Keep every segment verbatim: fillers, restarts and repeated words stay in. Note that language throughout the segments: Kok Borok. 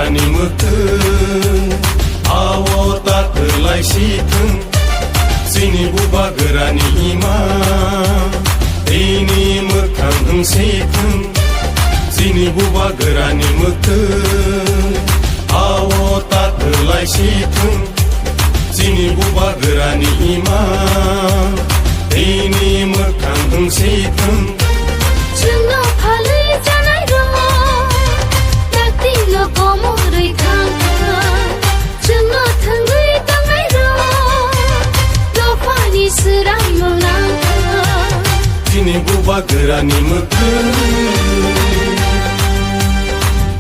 Ani mwtwng, awo ta twlai si thwng. Chini bubagrani ima, tini mwkhang wng si thwng. Chini bubagrani mwtwng, awo ta twlai si thwng. Chini bubagrani ima, tini mwkhang wng si thwng. Chwngno phalwi chanai rok, taktino komorwi thang thang. Chwngno thwngwi tongnai rok, dophani swrangno nang thang. Chini bubagrani mwkhang.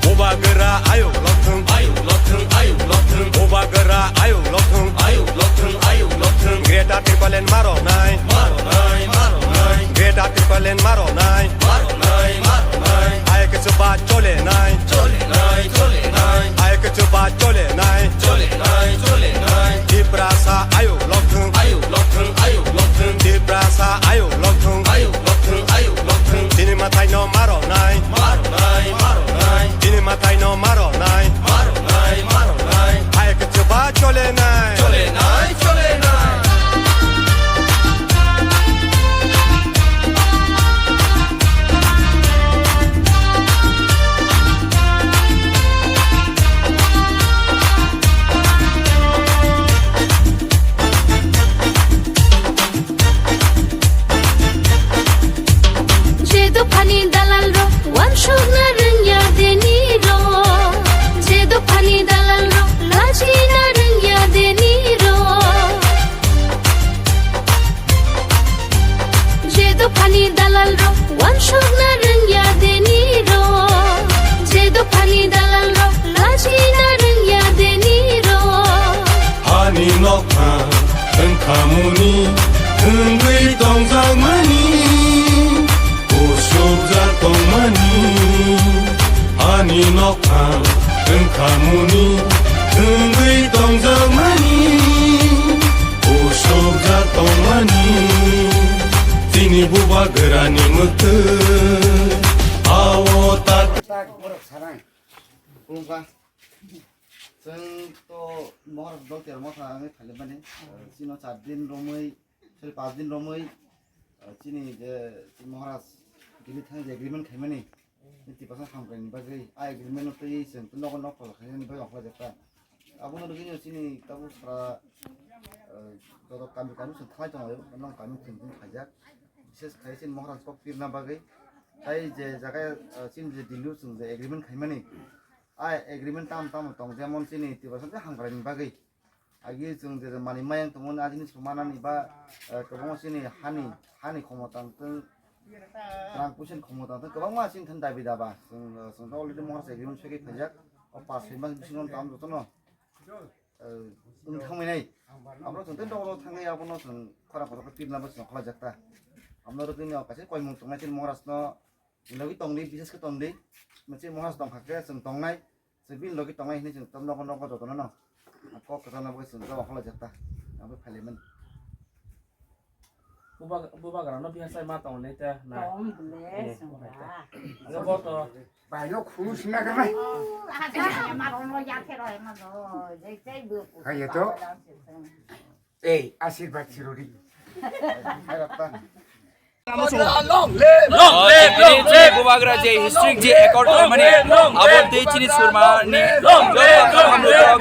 Bubagra ayuk lokthwng, ayuk lokthwng, ayuk lokthwng. Bubagra ayuk lokthwng, ayuk lokthwng, ayuk lokthwng. Greater Tipraland maronai, maronai, maronai. Greater Tipraland maronai, maronai, maronai. Ayuk chuba cholenai, cholenai, cholenai. Ayuk chuba cholenai, cholenai, cholenai. Tiprasa ayuk lokthwng, ayuk lokthwng, ayuk lokthwng. Tiprasa ayuk lokthwng, ayuk lokthwng, ayuk lokthwng. Chini mwtaino maronai, maronai, maronai. Chini mwtaino maronai, maronai, maronai. Ayuk chuba cholenai, cholenai, cholenai. Je dophani dalal rok, wansukna rwngya deni rok. Je dophani dalal rok, lachina rwngya deni rok. Je dophani dalal rok, wansukna rwngya deni rok. Je dophani dalal rok, lachina rwngya deni rok. Hani nokha wngkhamuni, wngwi tongjakmani, usukjak tongmani. Ani nokha wngkhamuni, wngwi tongjakmani, usukjak tongmani. Chini bubagrani mwtwng, awo ta. Tak, borok sarang. Kulungkha. Chwng to Maharaj Dol Termo thangwi phailai mani. Chino char din romwi, sorry, panch din romwi, chini je Maharaj Delhi thang je agreement khaimani. Tiprasa hamkraini bagwi a agreement no twi chwng to nogo nok tol khainani bagwi ongkha jeta. Abono rwgwino chini tabuk sara, eh, joto kami kami chwng thanglai tongo, nong kami chwng tong khaijak. Bises khai chini Maharaj kok pirna bagwi. Tai je jaga, eh, chini je Delhi chwng je agreement khaimani. A agreement tam tam tong jemon chini Tiprasa hamkraini bagwi. Agi chwng je manwi mayang tongmani a jinis manani ba, eh, kwbangma chini hani, hani khomotang tong, rang puisen khomotang tong, kwbangma chini thani dabi daba. Chwng, eh, chwng to already Maharaj agreement sogwi phaijak. O pas soi mas bisingo tamo jotono, eh, wng thangmani. Abo chwng tei dogro thangwi abono chwng khora khora khe pirna bo chwng khlaijakta. Abono rwgwino kaisa koimung tongnai chini Maharaj no. Logi tongdi, bises khe tongdi. Mochi Maharaj tongkha khe chwng tongnai. Chwng bini logi tongnai hinwi chwng tam nogo nogo jotono no. Kok kwchangna bagwi chwng jabo khlaijakta. Ang bo phailaimani. Buba-, bubagrano bihar sai ma tongo nai ta na. Tong bole. Eh, swngra. Ang bo to. Baino khunu sina khe bai. Oh, aha, ma rono ya khe roi ma do. Jai jai bu. Hai ya to. Ei, ashirbad chiruri. Long live, long live. Bubagra je history je accord mani abo tei chini surma ni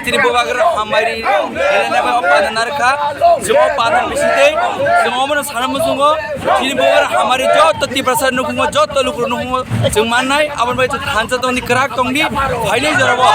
chini bubagra hamari elena ba pana narkha jemo pana bisite jemo mano sana musungo chini bubagra hamari jotto Tiprasa nukungo jotto lukro nukungo chwng mannai aboni bai chwng thansa tongdi kwrak tongdi phaini jorabo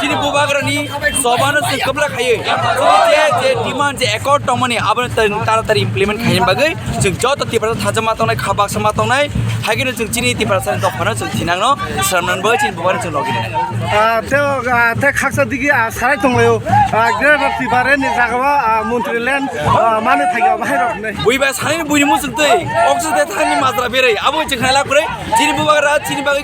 chini bubagra ni Sobano chwng kwbla khaiwi, chini je, je demand, je accord tongmani, abono ta-, taratari implement khaina bagwi, chwng joto Tiprasa thansa ma tongnai, kha baksa ma tongnai, hai kheno chwng chini Tiprasa ni dophano chwng thinangno, swnamnani bagwi chini bubagrano chwng logi nai. Ah, tei, ah, tei khaksa digi, ah, sarai tonglaio, ah, Greater Tipraland ni jagao, ah, Montri Land, ah, mani thangyo bahai rok hinwi. Bui bai sanini buini muchung twi, oxygen tei thani majra berwi, abo chwng khailak kwrwi, chini bubagra, chini bagwi,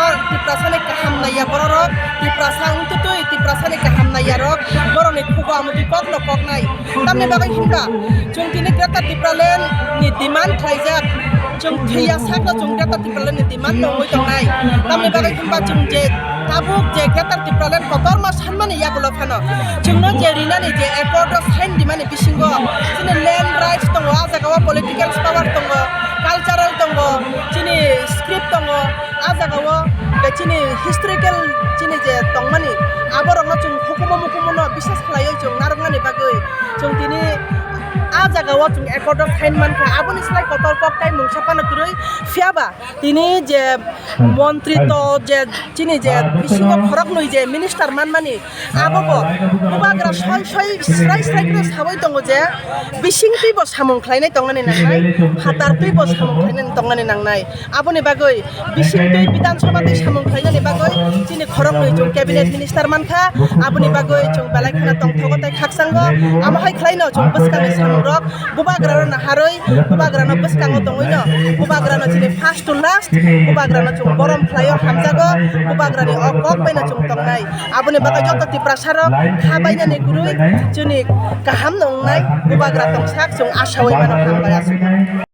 no Tiprasani kaham naiya bororok, Tiprasa wngtutwi Tiprasani kaham naiyarok borokni khugo amotwi kokno koknai. Tamni bagwi hinba chwng tini Greater Tipraland ni demand khlaijak, chwng thwiya sakno chwng Greater Tipraland ni demand nongwi tongnai. Tamni bagwi hinba chwng je tabuk je Greater Tipraland kotorma sanmani yagulo phano chwngno je rinani je accord o sign dimani bisingo chini land rights tongo, ah jagao political power tongo, cultural tongo, chini script tongo, ah jagao chini historical chini je tongmani aborokno chwng hukumu mukumuno biswas khlaiwi chwng narwknani bagwi chwng tini ah jagao chwng accord o sign mankha, aboni slai kotor kok tai mungsa phano kwrwi. Phiyaba tini je montri to je chini je bisingo khoroknwi je minister manmani, abobo bubagra soi soi srai srai khe sawi tongo je bisingtwi bo samung khlainai tongnani nangnai, phatartwi bo samung khlainani tongnani nangnai. Aboni bagwi bisingtwi Bidhan Sabha twi samung khlainani bagwi chini khoroknwi chwng cabinet minister mankha, aboni bagwi chwng belai kheno tongthogo tei khakchango. Amo hai khlaino chwng bwskangni samungrok bubagrano naharwi, bubagrano bwskango tongwino, bubagrano chini first to last, bubagrano chwng borom khlaio, hamjago, bubagrani o kok baino chwng tongnai. Aboni bagwi joto Tiprasarok kha bainani kwrwi chini kahamno wngnai, bubagra tongsak chwng asawi mano, hambai aswk.